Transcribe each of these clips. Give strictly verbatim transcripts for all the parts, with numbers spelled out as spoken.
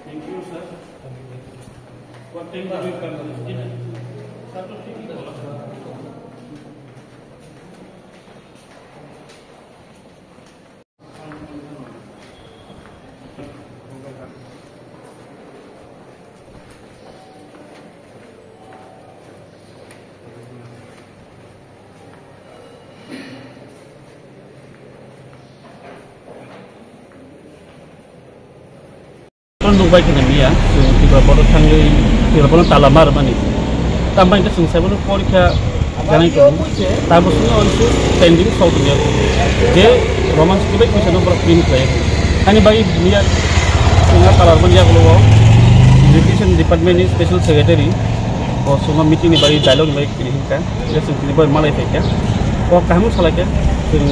Thank you, sir. What time did you come? Sir, to speak. Nukbai kheno miya, chwng Tripura board o thangwi Tripura board no tala ma rwmani. Tambai khe chwng saibo porikha janai tongo. Tamo swngo oisu pending sol tongya. Je Roman script bai kisa no borok print khlai. Ani bai miya chwng tala rwmani yagulo o education department ni special secretary bo chwngno meeting ni bai dialogue ni bai Tini hinkha, je chwng tini bai malai phaikha. Kok kaham salai kha, chwng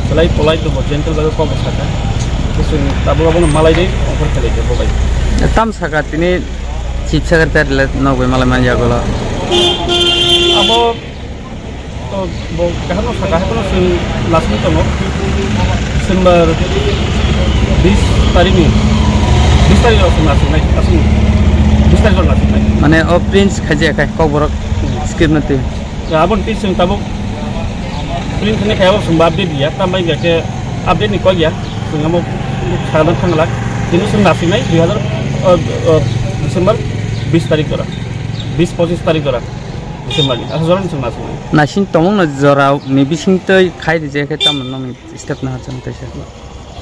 belai polite tongo, gentle bai kok bo sakha. Je chwng tabuk abono malai dei, offer khlai kha bo bai. Tam sakha tini Chief Secretary le nok bai malai man yagulo. Abo to bo kaham no sakha, hakono chwng lasing tongo. December bis tarikh ni, bis tarikh rok chwng lasing nai, lasing bis tarikh rok lasing nai. Mane o print khaijak khai kok borok script no twi. Aboni twi chwng tabuk print khainai khai abo chwngbo update ya, tambai hwnkhe update ni kok ya, chwng amo sakna thangla. Tini chwng nasinai dui hazar, o, o, December bis tarikh jora, bis pochis tarikh jora December ni, asa jora ni chwng nasinai. Naising tongmung no jora ni bising twi khai rijak khe tamo nokni step no hachang teisa.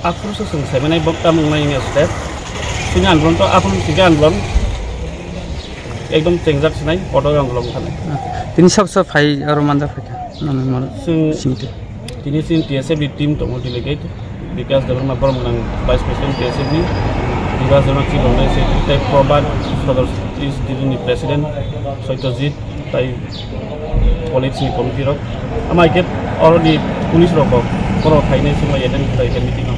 Aphuru se chwng saimanai bo tamo wngnai wngya step. Chini andolon to aphuru chini andolon ekdom chengjak sinai, kotor andolon wngkha nai. Tini sok sok phai aro manjak phaikha, nang mal Chwng singte. Tini chini T S F ni team tongo delegate, Bikas Debbarma borok nang Vice President T S F ni, Bikas Debbarma Chief Organizing Secretary, tei Probhat Sodor East Division ni President Satyajit, tei Police ni committee rok. Ama khe oro ni police rok bo borok phainai chwng bai attend khlai khe meeting o.